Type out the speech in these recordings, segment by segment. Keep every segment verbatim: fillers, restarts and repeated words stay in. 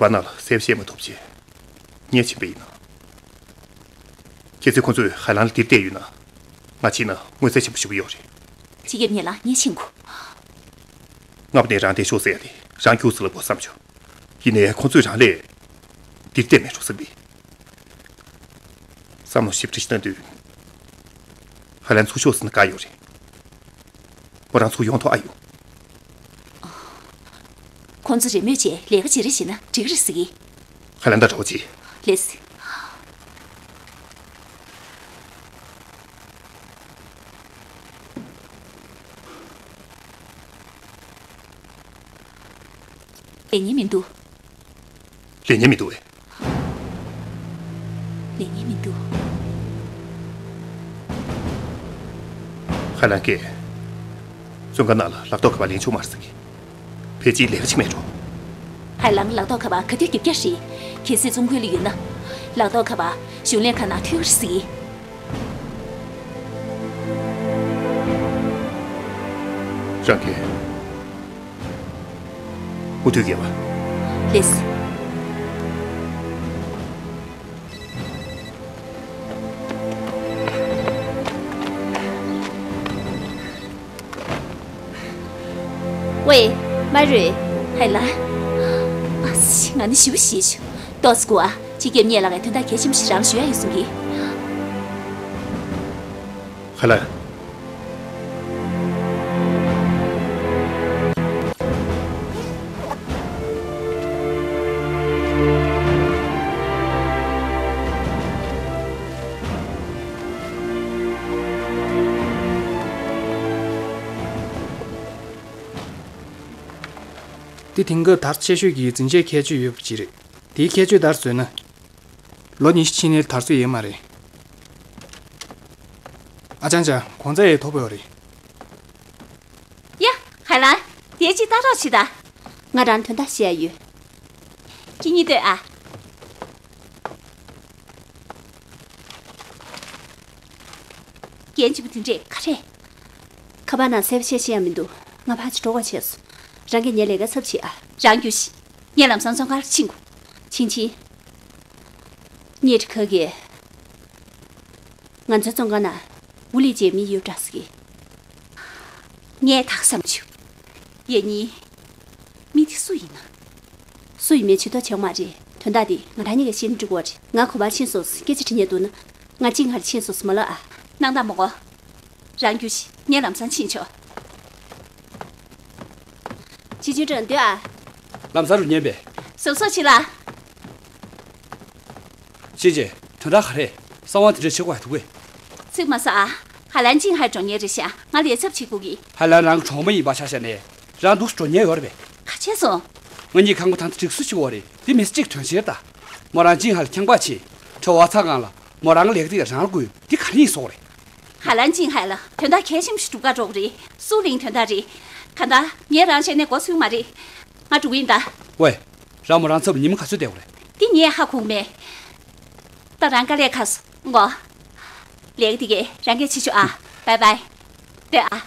པ་ན་ལ་གསལ་པོ་བཤད་མ་ཐུབ་ཅེས་ངས་ཕྱིན་པ་ཡིན་ན། གལ་སྲིད་ཁོ་ཚོས་ཧའེ་ལན་ལ་འདིར་བསྡད་ཡོད་ན། ང་ཕྱིན་ན་མངོན་གསལ་ཆེན་པོ་ཞུ་གི་ཡོད་རེད། སྤྱི་ཁྱབ་ཉེ་ལགས། ངས་ཕྱིན་དགོས། སྔ་པོ་ནས་རང་བསྡད་ཤོག་ཟེར་ཡ་དེ་རང་རྒྱུགས་ཟེར་ལབ་དགོས་བསམ་བྱུང་། ཡིན་ནའི་ཁོ་ཚོས་རང་ལས་འདིར་བསྡད་མེད་འགྲོ་བསམ་པས། བསམ་བློ་ཞིབ་ཕྲ་ཞིག་བཏང་དུས། ཧའེ་ལན་ཚུར་ཤོག་ཟེར་ན་དགའ་ཡོད་རེད། མོ་རང་ཚུར་ཡོང་ཐོག་ཨ་ཡོད། ཁོང་ཚོ་རེས་མོས་བྱས་ལས་ཀ་བྱེད་རེས་བྱེད་ན་འགྲིག་གི་རེད་ཟེར་གི། ཧའེ་ལན་དང་འདྲ་བོ་ཅི། ལེས། ལས་ཉེན་མི་འདུག་ལས་ཉེན་མི་འདུག་བས། ལས་ཉེན་མི་འདུག་ཧའེ་ལན་གྱིས་བཙོན་ཁང་ནང་ལ་ལག་ཐོགས་ཁ་པར་ལེན་ཆོག་མ་རེད་ཟེར་གི། ཕལ་ཆེར་ལས་ཀ་བྱེད་མེད་འགྲོ། ཧའེ་ལན་ལག་ཐོགས་ཁ་པར་ག་དུས་རྒྱབ་རྒྱག་རེད། གལ་སྲིད་བཙོན་ཁང་ལ་ཡོད་ན། ལག་ཐོགས་ཁ་པར་གཞུང་ལས་ཁང་ནང་ཐོན་གི་རེད་ཟེར་གི། རང་གིས་མུ་མཐུད་རྒྱལ་བ། ལེས། ཝེ། མ་རེད། ཧའེ་ལན། ཨ་ཙི། ང་ནི་ཞེ་པོ་ཞེད་བྱུང་། ཏོག་ཙམ་སྒུག་ཨ། སྤྱི་ཁྱབ་ཉེ་ལགས་ཀྱིས་དོན་དག་གལ་ཆེན་པོ་ཞིག་རང་ཞུ་ཡ་ཡོད་གསུང་གི། ཧའེ་ལན། འདི་དེང་སྐབས་དར་ཆེ་ཤོས་ཀྱི་འཛིན་ཆས་ཁྱད་ཆོས་ཡོད་པ་ཅིག་རེད། དེའི་ཁྱད་ཆོས་ལྟར་བཟོས་ན། ལོ་ཉི་ཤུ་ཕྱིན་ནའི་དར་སྲོལ་ཡོད་མ་རེད། ཨ་ཅང་ཅང་། གོང་ཚད་ཡང་མཐོ་པོ་ཡོད་རེད། ཡ། ཧའེ་ལན། དེ་ཅིག་ལྟ་རོགས་བྱེད་ད། ང་རང་དོན་དག་བཤད་ཡ་ཡོད། ཁྱེད་གཉིས་ལྟོས་ཨ། རྒན་གཅིག་པུ་དེ་འདྲས་ག་རེ། ཁ་པར་ནང་གསལ་པོ་བཤད་ཤེས་ཡ་མི་འདུག་ང་ཕར་ཅིག་འགྲོ་དགོས་བྱས་སོང་། རང་གིས་ངའི་ལས་ཀ་ཚབ་བྱེད་ཨ། རང་རྒྱུགས་ཤིག་ངས་ལམ་སང་བཙོན་ཁང་ལ་ཕྱིན་དགོས། ཕྱིན་ཕྱིན། ཉེ་ཁ་གིས། ང་ཚོའི་བཙོན་ཁང་ན་ཝུ་ལི་ཅེས་མི་ཡོད་འདྲ་ཟེར་གི། ངས་ད་ག་བསམ་བྱུང་། ཡ་ཉི། མི་དེ་སུ་ཡིན་ན། སུ་ཡིན་མིན་ཇུས་གཏོགས་བྱེད་དགོས་མ་རེད། དོན་དག་དེ་ང་རང་ཉིད་ཀྱིས་ཤེས་ན་འགྲིག་གི་རེད། ང་ག་པར་ཕྱིན་སོང་། སྐད་ཆ་དྲི་ཉན་འདུག་ན། ང་ཅིན་ཧའེ་ལ་ཕྱིན་སོང་ཟེར་མ་ལབ་ཨ། སྣང་དག་མ་གོ། རང་རྒྱུགས་ཤིག་ངས་ལམ་སང་ཕྱིན་ཆོག་ཅི་ཅུན་ཀྲང་སྡོད་ཨ། ལམ་སང་རུ་ཉན་པས། གཟབ་གཟབ་བྱེད་ལ། ཅི་ཅི། དོན་དག་ག་རེ། གསང་བ་དེ་འདྲ་བྱེད་དགོས་འདུག་གས། ཚིག་མ་ཟ་ཨ། ཧའེ་ལན་ཅིན་ཧའེ་གྲོངས་ཉེན་རེད་ཤག་ང་ལས་ཚབ་བྱེད་དགོས་གི། ཧའེ་ལན་རང་གི་གྲོགས་མོ་ཡིན་པ་ཆ་བཞག་ནས། རང་འདུག་སེ་གྲོངས་ཉེན་ཡོད་རེད་པས། ག་བྱས་སོང་། ང་གཉིས་ཁང་པ་ད་ལྟ་སྒྲིག་སྲོལ་ཞིག་ཡོད་རེད། དེ་མི་ཚེ་གཅིག་དོན་གཅིག་རེད་ད། མོ་རང་ཅིན་ཧའེ་ལ་ཁྱད་པར་ཆེ། ཁྲོ་བ་ཚ་སྒང་ལ་མོ་རང་གི་ལས་ཀ་དེ་རང་ལ་དགོས། དེ་ག་རེ་ཡིན་ཟེར་གི་རེད། ཧའེ་ལན་ཅིན་ཧའེ་ལ་དོན་དག་གལ་ཆེན་པོ་ཞིག་སྒྲུབ་གར་འགྲོ་གི་རེད། སུའུ་ལིང་དོན་དག་རེད། གང་ལྟར་ངས་རང་བྱས་ནས་མགོ་ཚོས་མ་རེད། ང་འགྲོ་གི་ཡིན་ད། ཝེ། རང་མོ་རང་ཚབ་ཉི་མ་ག་ཚོད་བསྡད་དགོས་རེད། འདི་ངས་ཧ་གོ་གི་མེད། ད་རང་དཀའ་ལས་ཁག་སོང་ངོ་། ལས་ཀ་དེ་གས་རང་གིས་བྱེད་ཆོག་ཨ། བའི་བའི། སྡོད་ཨ།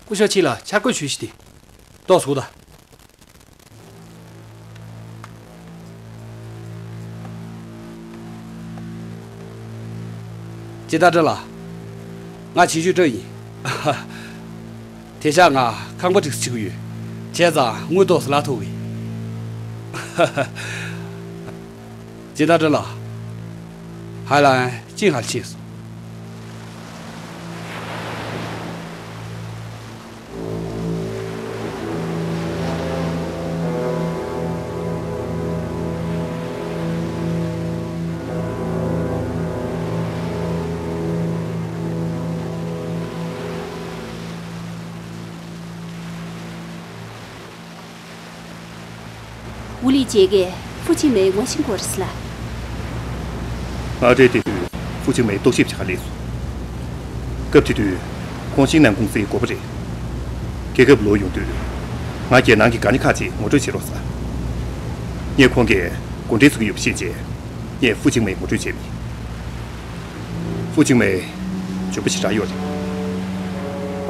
སྐུ་ཞབས་ཁྱེད་ལ་འཆར་འགོད་ཞུས་ཤིག་དེ། ཏོག་ཙམ་སྒུག་དང་། ཅིན་ཏ་ཀྲེན་ལགས། ང་ཆིན་ཅུན་ཀྲེང་ཡིན། དེང་སང་ང་ཁང་པ་སྒྲིག་བྱེད་ཀྱི་ཡོད། བྱས་ཙང་དངུལ་ཏོག་ཙམ་བརླག་ཐུབ་གི། ཅིན་ཏ་ཀྲེན་ལགས། ཧའེ་ལན་ཅིན་ཧའེ་ལ་ཕྱིན་སོང་། ཝུ་ལི་ཅེ་གིས་ཧྥུ་ཆིང་མེའི་ངོ་ཤེས་ཀྱི་ཡོད་རེད་ཟེར་ལ། ང་འདིར་བསྡད་དུས་ཧྥུ་ཆིང་མེ་རྟོག་ཞིབ་བྱེད་གར་སླེབས་སོང་། སྐབས་དེ་དུས་ཁོང་ཤིང་ནན་ཀུང་སིའི་འགོ་པ་རེད། རྒྱལ་ཁབ་ལོག་ཡོང་དུས་ང་རྒྱལ་ནང་གི་དགའ་ཉེ་ཁག་ཅིག་ངོ་སྤྲོད་བྱེད་རོགས་ཟེར། ངས་ཁོང་གིས་འགོ་འདྲེན་བཟོ་གི་ཡོད་པ་ཤེས་རྗེས། ངས་ཧྥུ་ཆིང་མེ་ངོ་སྤྲོད་བྱས་པ་ཡིན། ཧྥུ་ཆིང་མེ་འཇོན་པོ་ཞེ་དྲག་ཡོད་རེད།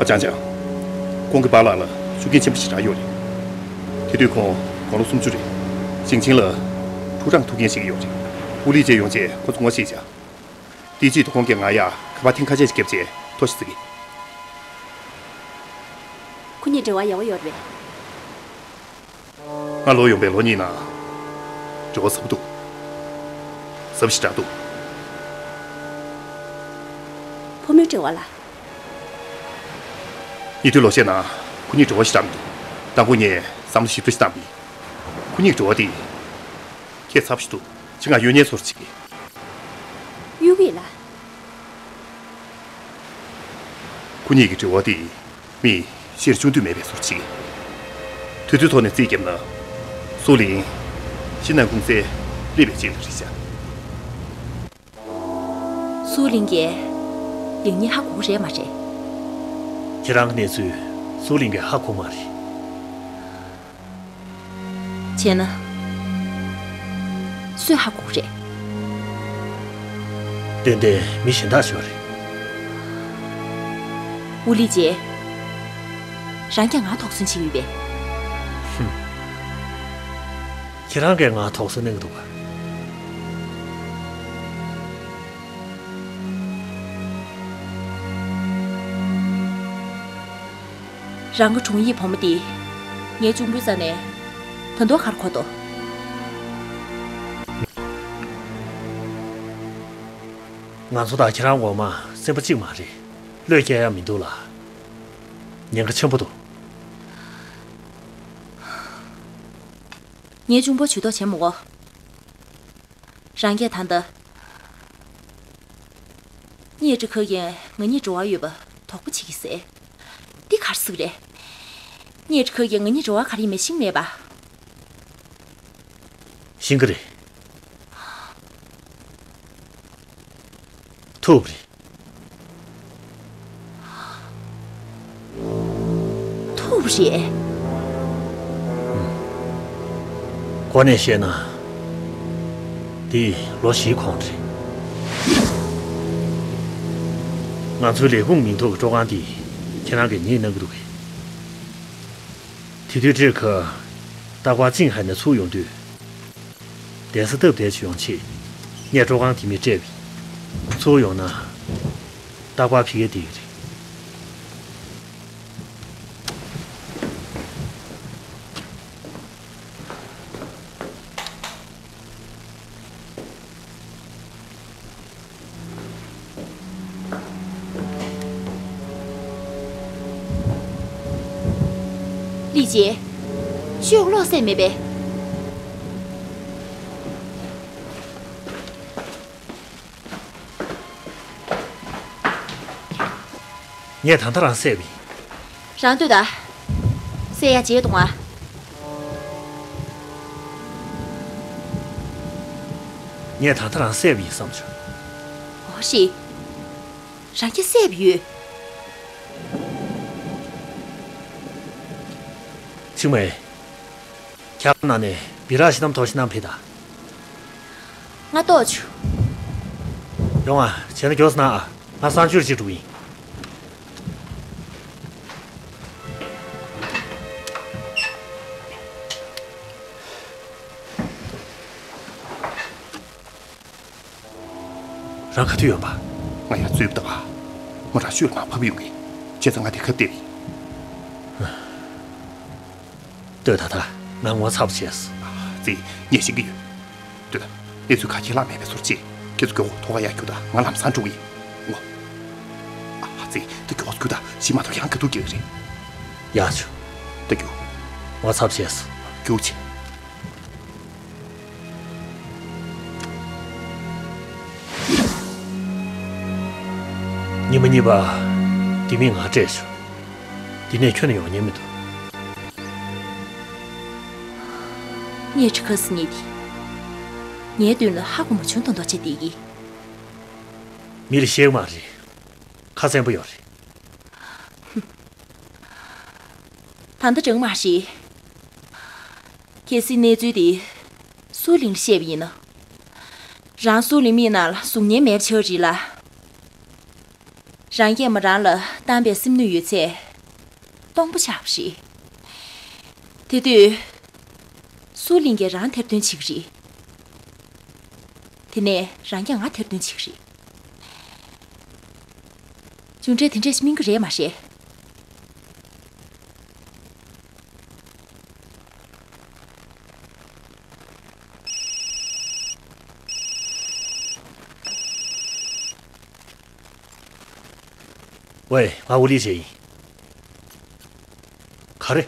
ཨ་ཅང་ཅང་། ཁོང་གི་པཱ་ལགས་ལ་ཤུགས་རྐྱེན་ཆེན་པོ་ཞེ་དྲག་ཡོད་རེད། དེ་དུས་ཁོང་དགུང་ལོ་སུམ་ཅུ་རེད། ཞིང་ཆེན་ལ་ཕྲུ་རང་ཐུག་མཁན་ཞིག་ཡོད་རེད། ཨུ་ལི་ཅེ་ཡོང་རྗེས་ཁོ་ཚོ་ངོ་ཤེས་བྱ། དེ་རྗེས་དུ་ཁོང་གིས་ང་ཡ་ཁ་པར་ཐེངས་ཁ་ཤས་ཤིག་བརྒྱབ་རྗེས་ཐོ་ཞིག་བརྩི་གི། ཁོ་གཉིས་འབྲེལ་བ་ཡག་པོ་ཡོད་རེད་པས། ང་ལོ་ཡོང་པའི་ལོ་གཉིས་ནང་འབྲེལ་བ་ཟབ་པོ་འདུག་ཟབ་ཞེ་དྲག་འདུག་ཕོ་མོའི་འབྲེལ་བ་ལ། ཉེ་དུས་ལོ་ཤས་ནང་ཁོ་གཉིས་འབྲེལ་བ་ཞེ་དྲག་མི་འདུག་དང་པོ་ངས་བསམ་བློ་ཞིབ་ཏུ་བཏང་པས། ཁོ་གཉིས་འབྲེལ་བ་དེ་ཁྱད་མཚར་པོ་ཞིག་འདུག་ཅི་ང་གཡོ་ཉན་ཚོར་བྱེད་ཀྱི། གཡོ་གི་ལ། ཁོ་གཉིས་ཀྱི་འབྲེལ་བ་དེ་མི་ཤེར་ཆུང་དུས་མེད་པའི་ཚོར་བྱེད་ཀྱི། དུས་ཚོད་ཐོག་ནས་རྩིས་བརྒྱབ་ན། སུའུ་ལིང་ཤིན་ནན་ཀུང་སིའི་ཀླད་པའི་གཅིག་ལ་རེད་ཤག་སུའུ་ལིང་གིས་ལིང་ཉིན་ཧ་གོ་གི་རེད་མ་རེད། ཁྱེད་རང་གི་གནས་ཚུལ་སུའུ་ལིང་གིས་ཧ་གོ་མ་རེད། བྱས་ན། སུས་ཧ་གོ་གི་རེད། ཏན་ཏན་མི་གཞན་དག་ཤོས་རེད། ཨུ་ལི་ཅེ། རང་གིས་ང་དོགས་ཟོན་བྱེད་ཀྱི་ཡོད་པས། ཧུམ། ཁྱེད་རང་གིས་ང་དོགས་ཟོན་གནང་གི་འདུག་ག་རང་གི་དྲུང་ཡིག་བུ་མོ་འདི་ངའི་གཅུང་པོའི་རྩ་ནས་ད་དུང་ག་རེ་གོ་འདུག་ང་ཚོ་དང་ཁྱེད་རང་ངོ་མ་སེམས་པ་གཅིག་མ་རེད། བློས་བཀལ་ཡ་མི་འདུག་ལ། ཉེན་ཁ་ཆེན་པོ་འདུག་ངའི་གཅུང་པོ་ཇུས་གཏོགས་བྱེད་མི་དགོས། རང་གིས་ད་ལྟ། གཉེན་སྒྲིག་ཁང་གིས་ང་གཉིས་འབྲེལ་བ་ཡོད་པ་དོགས་པ་བྱེད་ཀྱི་ཟེར། འདི་ག་རེ་ཟེར་གི་རེད། གཉེན་སྒྲིག་ཁང་གིས་ང་གཉིས་འབྲེལ་བ་ག་རེ་ཡིན་མིན་ཤེས་ཀྱི་མེད་པ། ཤེས་ཀྱི་རེད། ཐུག་རེད། ཐུག་རེད། གོ་གནས་བཤད་ན། འདི་ལོ་བཞིའི་གོང་རེད། ང་ཚོའི་ལས་ཁུངས་མིང་ཐོག་གི་སྤྲོ་ཁང་འདི་ཁྱེད་རང་གིས་ཉེས་གནང་གི་འདུག་གས། དེ་དུས་ཁྲིར་ཁ་རྟག་པར་ཅིང་ཧའེ་ནས་ཚུར་ཡོང་དུས། གདན་ས་སྟབས་བདེ་ཅིག་ཡོང་ཆེད་ངས་སྤྲོ་ཁང་དེ་མིར་སྤྲད་པས། ཚུར་ཡོང་ན་རྟག་པར་ཕ་གིར་བསྡད་ཀྱི་རེད། ལི་ཅེ། ཤོག་ལོག་སེ་མེད་པས། ངས་ད་ལྟ་རང་བསད་པ་ཡིན། རང་ལྟོས་དང་། བསད་ཡ་བརྗེད་གཏོང་ཨ། ངས་ད་ལྟ་རང་བསད་པ་ཡིན་བསམ་བྱུང་། འོ་ཤི། རང་གིས་བསད་པ་ཡོད། ཆིང་མེ། ཁྱེད་རང་ནང་ནས་སྦི་རག་ཤི་ནམ་ཐོག་ཤི་ནམ་ཕེ་ད། ང་ལྟོགས་བྱུང་། ཡོང་ཨ། བྱས་ན་མགྱོགས་སུ་གནང་ཨ། ང་གསང་སྤྱོད་ཅིག་འགྲོ་གི་ཡིན། རང་ག་དུས་ཡོང་པ། ང་ཡར་འཛུལ་བཏང་ཨ། མོ་རང་ཤུལ་མ་ཕབ་ཡོང་གི། བྱས་ཙང་ང་དེ་ཁ་བལྟས་ཡིན། ལྟོས་ད་ད། ང་ངོ་ཚ་པོ་བྱས། ཙི། ངས་ཤེས་ཀྱི་ཡོད། ལྟོས་ད། གནས་ཚུལ་ག་ཁྱེད་ལ་མེད་པའི་ཚོར་ཅི། ཁྱེད་ཚོ་མགྱོགས་པོ་ཐོག་ཁ་ཡར་རྒྱུགས་དང་། ང་ལམ་སང་འགྲོ་གི་ཡིན། ངོ་། ཨ་ཙི། ད་མགྱོགས་པོ་རྒྱུགས་དང་། ཤི་མ་ཐོག་ཡང་ག་དུས་རྒྱག་གི་རེད། ཡག་བྱུང་། ད་རྒྱུགས། ངོ་ཚ་པོ་བྱས། རྒྱུགས་བྱེད། ཉི་མ་གཉིས་པ། དེ་མིན་ང་སྤྲད་བྱུང་། འདི་ནས་ཁྱོན་ནས་ཡོང་ཉན་མི་འདུག་ངས་ཁྲི་ཁ་སི་ཉིད་དེ། ངའི་མདུན་ལ་ཧ་གོ་མ་བྱུང་དོན་དག་བྱེད་བསྡད་ཀྱི། མི་ལ་བཤད་མ་རེད། ཁ་བཙན་པོ་ཡོད་རེད། ད་ལྟ་དྲང་མ་རེད། གལ་སྲིད་གནས་ཚུལ་དེ་སུའུ་ལིང་ལ་བཤད་པ་ཡིན་ན། རང་སུའུ་ལིང་མིག་ནང་ལ་གཟུགས་བརྙན་མེད་པ་ཆགས་རེད་ལ། རང་གིས་མོ་རང་ལ་བཏང་པའི་སེམས་ནུས་ཡོད་ཚད་སྟོང་པ་ཆགས་པ་རེད། དེ་དུས་ སུའུ་ལིང་གིས་རང་ཐེར་འདོན་བྱེད་ཀྱི་རེད། དེ་ནས་རང་གིས་ང་ཐེར་འདོན་བྱེད་ཀྱི་རེད། མཇུག་འབྲས་དེ་འདྲ་ཞིག་སྨིན་གྱི་རེད་མ་རེད། ཝེ། ང་ཝུ་ལི་ཅེ་ཡིན། ག་རེ།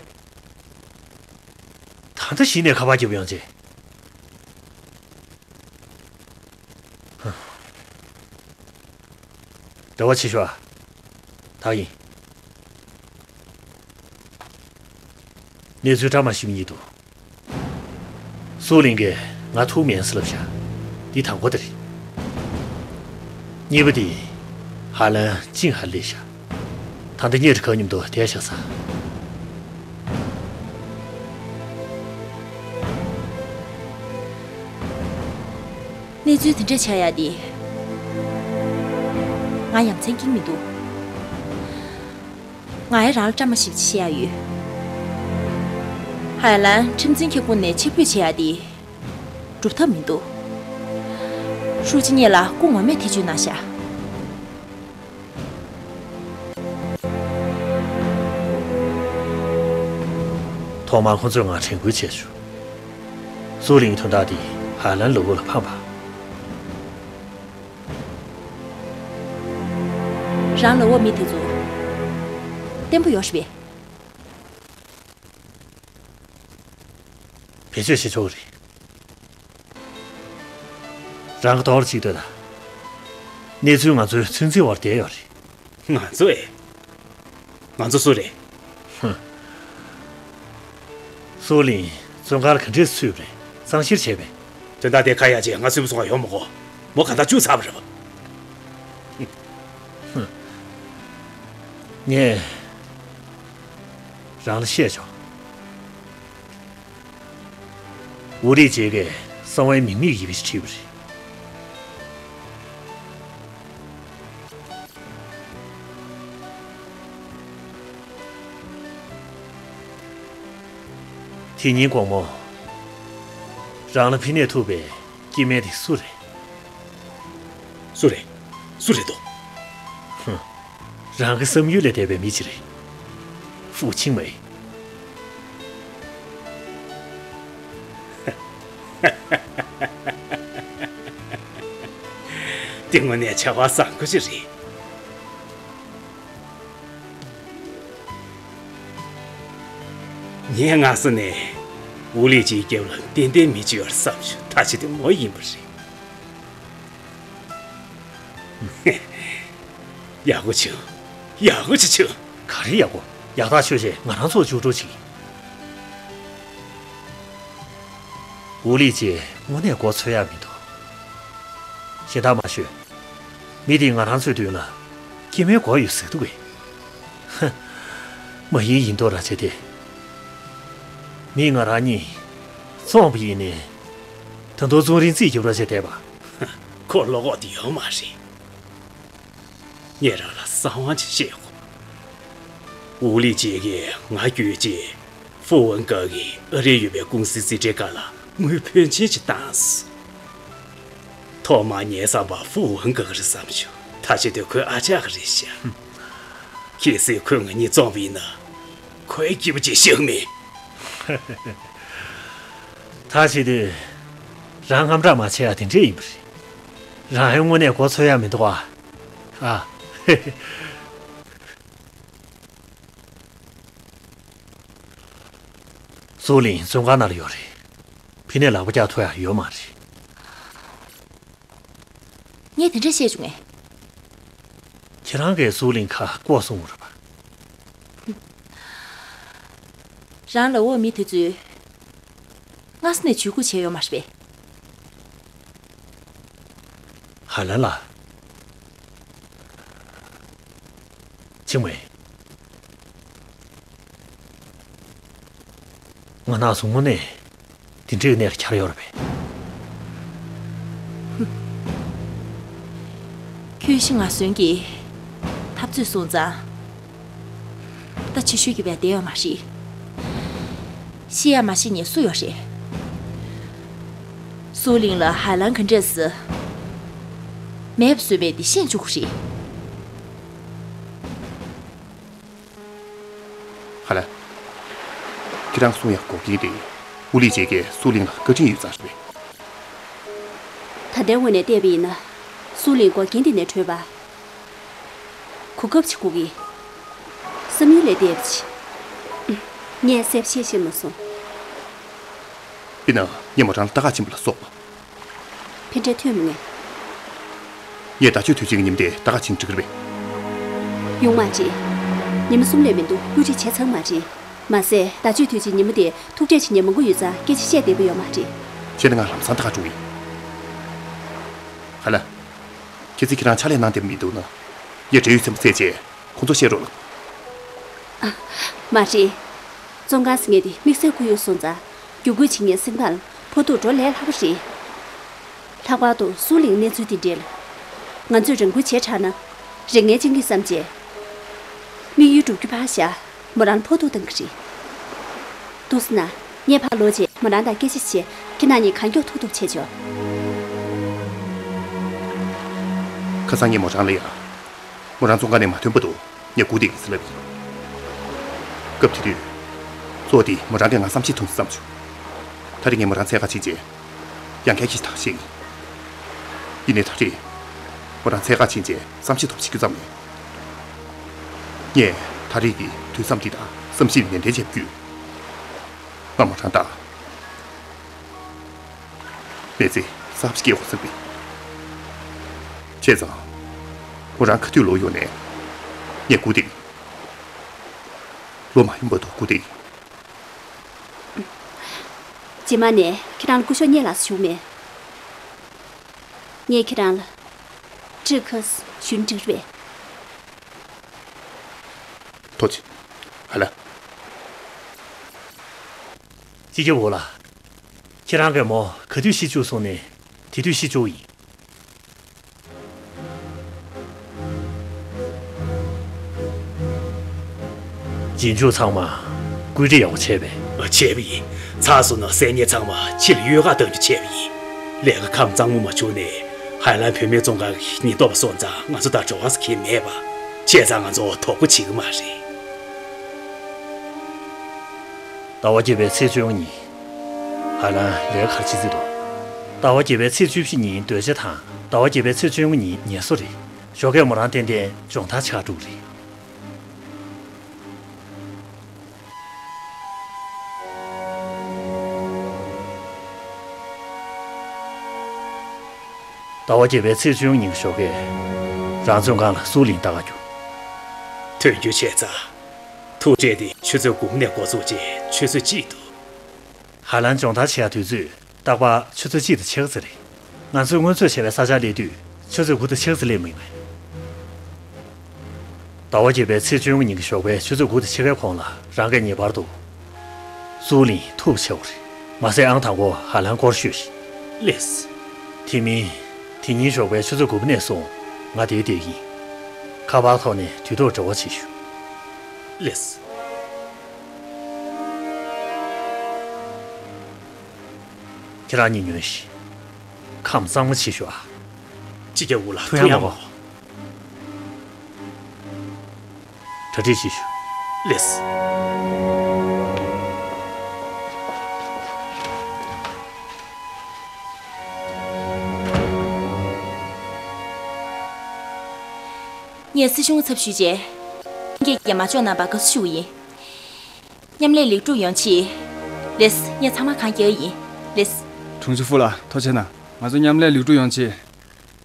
ད་ལྟ་གཞི་ནས་ཁ་པར་རྒྱབ་ཡོང་རྗེས། འབྲེལ་བ་ཆེ་ཤོས་ཨ། ད་ཡིན། གནས་ཚུལ་བཀྲ་མ་ཤིས་པ་གཉིས་འདུག་སུའུ་ལིང་གིས་ང་ཐུག་མེད་ཟེར་ལབ་བཞག་འདི་དང་པོ་དེ་རེད། གཉིས་པ་དེ། ཧ་ལན་ཅིང་ཧ་ལས་བཞག་ད་ལྟ་ཉེ་དྲི་ཁ་མཉམ་དུ་བསྡད་བཞག་ས། གནས་ཚུལ་དེ་འདྲ་ཆགས་ཡག་དེ། ང་ཡ་མཚན་སྐྱེ་གི་མི་འདུག་ང་ཡང་རང་ལ་བཀྲ་མ་ཤིས་པ་ཅིག་བཤད་ཡག་ཡོད། ཧ་ལན་ཁྲིམས་འཛིན་ཁྱབ་ཁོངས་ནས་ཕྱིར་འབུད་བྱེད་ཡག་དེ། སྒྲུབ་ཐབས་མི་འདུག་ཧྲུའུ་ཅི་ངེད་ལ་སྐུ་ངོ་མས་ཐེ་བྱུས་གནང་ཤག་ཐོག་མར་ཁོ་ཚོས་ང་དྲན་སྐུལ་བྱས་བྱུང་། སུའུ་ལིང་དོན་དག་འདི་ཧ་ལན་ལའོ་ལ་ཕངས་པ། རང་ལའོ་མི་དེ་ཚོ་བརྟན་པོ་ཡོད་རེད་པས། བེད་སྤྱོད་བྱེད་ཆོག་གི་རེད། རང་གི་ཐོག་ལ་ཅིག་ལྟོས་དང་། གནས་ཚུལ་ང་ཚོའི་ཚོད་འཛིན་འོག་བསྡད་ཡོད་རེད། ང་ཚོ་ཨེ། ང་ཚོ་སུ་རེད། ཧུམ། སུའུ་ལིང་བཙོན་ཁང་ལ་ག་འདྲས་ཚུད་པ་རེད། གཙང་བཤེར་བྱས་པས། དོན་དག་དེ་ཁ་ཡ་རྗེས་ང་སུན་པོ་སོང་བ་ཡོང་མི་དགོས། མོ་ག་ད་བཅུག་ཚར་བ་རེད་པ། ཧུམ། ངས་རང་ལ་བཤད་ཆོག་ཝུ་ལི་ཅེ་གིས་གསང་བའི་མིང་མེད་ཡི་གེ་ཞིག་བྲིས་པ་རེད། དེ་ཉིན་དགོང་མོ། རང་ལ་ཕི་ནས་ཐུག་པའི་སྐྱེ་དམན་དེ་སུ་རེད། སུ་རེད། སུ་རེད་དོ། ཧུམ། རང་གི་བསམ་ཡུལ་ལས་འདས་པའི་མི་ཅིག་རེད། ཧྥུ་ཆིང་མེ། དེ་དངོས་གནས་བྱ་བ་བཟང་པོ་ཅིག་རེད། ངས་སྔ་ས་ནས་ཝུ་ལི་ཅེའི་རྒྱབ་ལ་ཏན་ཏན་མི་གཅིག་ཡོད་བསམ་བྱུང་། ད་ཅི་དེ་མོ་ཡིན་པ་རེད། ཡག་པོ་བྱུང་། ཡག་པོ་ཅིག་བྱུང་། ག་རེ་ཡག་པོ། ཡག་ཐག་ཆོད་བྱས་ང་རང་ཚོར་ཕྱུག་འགྲོ་ཅིག་ཝུ་ལི་ཅེ་དངོས་གནས་མགོ་ཚོད་ཡག་མི་འདུག་གཞན་དག་མ་ཤོད། མི་དེས་ང་རང་ཚོའི་མདུན་ལ་སྐྱེ་དམན་མགོ་ཡོད་ཟེར་འདུག་གས། ཧ། མ་ཡིན་ཡིན་མདོག་ར་བྱེད་དེ། མི་ང་རང་གཉིས་བཙོངས་པ་ཡིན་ནའི། ད་དུང་བཙོན་རིན་རྩིས་རྒྱབ་ར་བྱེད་བསྡད་པ། ཁོ་བློ་ཁོག་དེ་ཡོད་མ་རེད། ངས་རང་ལ་གསང་བ་ཅིག་བཤད་ཡོང་། ཝུ་ལི་ཅེ་གིས་ང་བརྒྱུད་རྗེས་ཧྥུ་ཝུན་ཀའེ་གིས་ཨ་རིར་ཡོད་པའི་ཀུང་སིའི་རྩིས་ཁྲའི་སྒང་ལ་དངུལ་ཕོན་ཆེན་ཅིག་བཏང་སོང་། ཐོག་མར་ངའི་བསམ་པར་ཧྥུ་ཝུན་ཀའེ་གི་རེད་བསམ་བྱུང་། ད་བྱེད་དུས་ཁོའི་ཨ་ཅག་གི་རེད་ཤག་གལ་སྲིད་ཁོས་ང་གཉིས་བཙོངས་པ་ཡིན་ན། ཁོའི་སྐྱིད་པོ་ཅིག་ཤོར་མེད། ད་བྱེད་དུས། རང་དངངས་སྐྲག་མ་བྱེད་ཡ་དེ་འདྲས་ཡིན་པ་རེད། རང་ཡང་དངོས་གནས་མགོ་ཚོད་ཡ་མི་འདུག་ཨ། ཨ། སུའུ་ལིང་བཙོན་ཁང་ནང་ལ་ཡོད་རེད། ཕི་ནས་ལག་པ་བཀྱག་ཐུབ་ཡ་ཡོད་མ་རེད། ངས་དེ་འདྲ་བཤད་བྱུང་ངས། ཁྱེད་རང་གིས་སུའུ་ལིང་ཁ་ལྐོག་གསུངས་པ་རེད་པ། རང་ལའོ་མི་དེ་ཚོས་སྔ་ས་ནས་ཇུས་འགོད་བྱས་ཡོད་མ་རེད་པས། ཧ་ལན་ལགས། ཆིང་མེ། ང་ནག་ཟུང་ངོ་ནས་དེ་འདྲའི་གནས་ལ་འཁྱར་ཡོད་རེད་པས། ཁྱོད་ཤི་ང་གསོན་གྱི་འཐབ་རྩོད་སོང་ཙང་། ད་ཕྱི་བཤོལ་གྱི་བས་བསྡད་ཡོད་མ་རེད། ཤི་ཡ་མ་ཤི་ཉེ་སུ་ཡོད་རེད། སུའུ་ལིང་ལ་ཧའེ་ལན་ག་འདྲས་སེ་མེད་པ་བཟོས་པས་དེ་ཤེས་བཅུག་གི་རེད། ཧ་ལན། ཁྱེད་རང་གསུང་ཡག་འགོག་རྐྱེན་དེ་ཨུ་ལི་ཅེ་གིས་སུའུ་ལིང་ལ་བཀའ་དྲིན་ཡོད་ཙང་རེད་པས། ད་ལྟའི་ངོས་ནས་བལྟས་པ་ཡིན་ན། སུའུ་ལིང་འགོག་རྐྱེན་འདི་ནས་གྲོལ་བ། གོ་སྐབས་ཅིག་དགོས་ཀྱི། བསམ་ཡུལ་ལས་འདས་པ་ཅིག་ངས་གསལ་པོ་བཤད་ཤེས་མ་སོང་། དཔེར་ན་ངས་མོ་རང་ལ་ལྟ་ག་ཕྱིན་པ་ལ་སོགས་པ། ཕན་འབྲས་ཐོན་མི་ངེས། ངས་ཟླ་མཆོད་དུས་ཆེན་གྱི་ཉིན་དེ་ལྟ་ག་ཕྱིན་འགྲིག་གི་རེད་པས། ཡོང་མ་རེད། ཉི་མ་གསུམ་ལས་མི་འདུག་བཀོད་སྒྲིག་བྱས་ཚར་མ་རེད། མ་ཟད་ཟླ་མཆོད་དུས་ཆེན་ཉིན་མོ་དེ་ཐུག་འཕྲད་བྱེད་མཁན་མང་པོ་ཡོད་ཙང་སྐད་ཆ་བཤད་བདེ་པོ་ཡོད་མ་རེད། བྱས་ན་ང་ལམ་སང་ལྟ་ག་འགྲོ་གི་ཡིན། ཧ་ལ། གལ་སྲིད་ཁྱེད་རང་ཕྱག་ལས་གནང་བདེ་པོ་མི་འདུག་ན། ངས་འབྲེལ་ཡོད་ཚན་པ་བཙལ་བྱས་ཁོང་ཚོར་བཤད་རོགས་གནང་། མ་རེད། བཙོན་ཁང་ཟེར་མཁན་དེ་དམིགས་བསལ་ཁོར་ཡུག་སོང་ཙང་བརྒྱུད་སྐུལ་བྱེད་མཁན་སེམས་ཁམས་ཕོག་ཐུག་འགྲོ་ལས་སླ་པོ་རེད། ལྷག་པར་དུ་སུའུ་ལིང་གནས་ཚུལ་དེ་འདྲ་ལ། ང་ཚོས་རང་འགུལ་བྱས་དྲགས་ན། རེ་ངན་ཅན་གྱིས་བསམ་བྱས། དམིགས་ཡུལ་འགྲུབ་རྒྱུ་ཕར་བཞག་མོ་རང་ཕོག་ཐུག་བཏང་གི་རེད། འདུག་སེ་ན། ངས་ཕར་ལོག་རྗེས་མོ་རང་དང་སྐད་ཆ་བྱས། ཁྱེད་རྣམ་གཉིས་གང་མགྱོགས་ཐུག་ཐུབ་བྱས་ཆོག་ཁ་སང་ངས་མོ་རང་ལ་ཡ། མོ་རང་བཙོན་ཁང་ནས་མ་ཐོན་བར་དུ་ངས་སྒུག་བསྡད་ཀྱི་ཡིན་ཟེར་ལབ་ཡིན། སྐབས་དེ་དུས། གཙོ་བོ་དེ་མོ་རང་གིས་ང་བསམ་ཤེས་ཐུབ་བསམ་བྱུང་། ད་རེས་ངས་མོ་རང་འཚོལ་ག་ཕྱིན་རྗེས། ཡང་བསྐྱར་སྐད་ཆ་དག་བཤད་ཡིན། ཡིན་ནའི་ད་རེས། མོ་རང་འཚོལ་ག་ཕྱིན་རྗེས་བསམ་ཤེས་ཐུབ་བྱེད་རྒྱུ་ཙམ་ཡིན། ངས་ད་རེས་ཀྱི་དུས་མཚམས་འདི་དང་བསམ་ཤེས་ནན་ཏན་བྱེད་རྒྱུ། ང་མོ་རང་དང་། མི་ཚེ་གསར་པ་ཞིག་སྐྱེལ་དགོས་བསམ་པས། བྱས་ཙང་། མོ་རང་ག་དུས་ལོག་ཡོང་ནའི། ངས་སྒུག་བསྡད་ཡིན། ལོ་མ་ཡིན་བར་དུ་སྒུག་བསྡད་ཡིན། རྗེས་མ་ནས་ཁྱེད་རང་ལ་སྐུ་ཞབས་སྙན་ལགས་སུ་ཞུ་མེད། ངས་ཁྱེད་རང་ལ་ཀྲི་ཁ་ཞུ་ན་འགྲིག་རེད། ཐུགས་རྗེ་ཆེ། ཧ་ལ། སྤྱི་ཁྱབ་འོ་ལགས། ཁྱེད་རང་གི་མོ་ག་དུས་ཤི་བཅུག་གསུངས་ནའི་དེ་དུས་ཤི་བཅུག་ཡིན། རྗེས་འཇུག་ཚང་མ་བཀོད་སྒྲིག་ཡག་པོ་བྱས་པས། ཨ། བྱས་པ་ཡིན། ཚར་སོང་ན་གསར་རྙིང་ཚང་མ་ཕྱི་ལ་གཡོལ་ག་བཏང་རྒྱུ་བྱས་པ་ཡིན། ལས་ཀ་ཁམས་གཙང་མོ་མ་བྱུང་ནས་ཧའེ་ལན་བུད་མེད་བཙོན་ཁང་གི་ཉེན་རྟོག་པ་སོང་ཙང་ང་ཚོ་དང་གྲོགས་པོ་ཟེར་མཁན་མེད་པ། བྱས་ཙང་ང་ཚོ་དོ་ཁུར་བྱེད་ཀྱི་མ་རེད། ཟླ་བ་བརྒྱད་པའི་ཚེས་བཅོ་ལྔ་ཉིན། ཧ་ལམ་ལས་ཀ་ག་རེ་བྱེད་རྩིས་འདུག་ཟླ་བ་བརྒྱད་པའི་ཚེས་བཅུ་བཞི་ཉིན་སྡོད་བྱ་དང་ཟླ་བ་བརྒྱད་པའི་ཚེས་བཅོ་ལྔ་ཉིན་ངལ་གསོ་རེད། ཞོགས་ཀས་མོ་རང་ཏན་ཏན་སྦྱོང་བརྡར་བྱེད་ག་འགྲོ་གི་རེད། ཟླ་བ་བརྒྱད་པའི་ཚེས་བཅུ་ཉིན་ཞོགས་ཀས་རང་བཙོན་ཁང་ལ་སུའུ་ལིང་ལྟ་ག་རྒྱུགས། དོན་འཁྱོལ་བྱས་ཙང་། ཐུག་འཕྲད་དེ་ཆུ་ཚོད་དགུ་ནས་འགོ་བཙུགས་རྗེས་ཆུ་ཚོད་གཅིག་ཏུ། ཧ་ལམ་སྦྱོང་བརྡར་བྱེད་ཡག་དུས་ཚོད་རྟག་པར་ཆུ་ཚོད་གཅིག་དང་ཕྱེད་ཀ་ཙམ་རེད། ང་ཚོས་སྔོན་ཚོད་བྱས་པའི་ས་ཆར་སླེབས་དུས་ཆུ་ཚོད་དགུ་དང་ཕྱེད་ཀ་ཙམ་སླེབས་མི་ངེས། ཟླ་བ་བརྒྱད་པའི་ཚེས་བཅོ་ལྔ་ཉིན་གྱི་ཞོགས་པའི་ཆུ་ཚོད་དགུ་དང་ཕྱེད་ཀའི་གོང་ལ་རང་གིས་ངེས་པར་དུ་སུའུ་ལིང་ཐུག་པ་བྱེད་དགོས་རེད། མ་ཟད་ཨང་དང་པོ་ཧ་ལམ་སྐོར་ཤོད་ཤིག་ལགས་སོ། དེ་མིན། དེ་ཉིན་ཞོགས་པའི་ཆུ་ཚོད་དགུ་པ་ནས་བཟུང་ང་འདིར་བསྡད་ཀྱི་ཡིན། ཁ་པར་ཐོག་ནས་དུས་ཐོག་འབྲེལ་བ་བྱེད་ཤོག་ལགས་སོ། ཁྱེད་རང་གཉིས་ཉོན་ཞིག་ཁམས་གཙང་མ་བྱེད་ཤོག་ཨ། སྤྱི་ཁྱབ་འོ་ལགས། ཐུགས་ཡང་མ་དགོངས། གྲ་སྒྲིག་བྱེད་ཤོག་ལགས་སོ། ངས་སྲིད་གཞུང་ཚབ་ཞུས་རྗེས། ཁྱེད་ཀྱིས་མ་ལྕོགས་གནང་བར་དགའ་བསུ་ཞུ་གི་ཡིན། མཉམ་ལས་ལེགས་གྲུབ་ཡོང་ཆེད། ལགས་སོ། ངས་ཚང་མ་གང་རྒྱག་གི་ཡིན། ལགས་སོ། དྲུང་ཆེ་ཧྥུ་ལགས་ཐུགས་རྗེ་གནང་། ང་ཚོ་མཉམ་ལས་ལེགས་གྲུབ་ཡོང་ཆེད།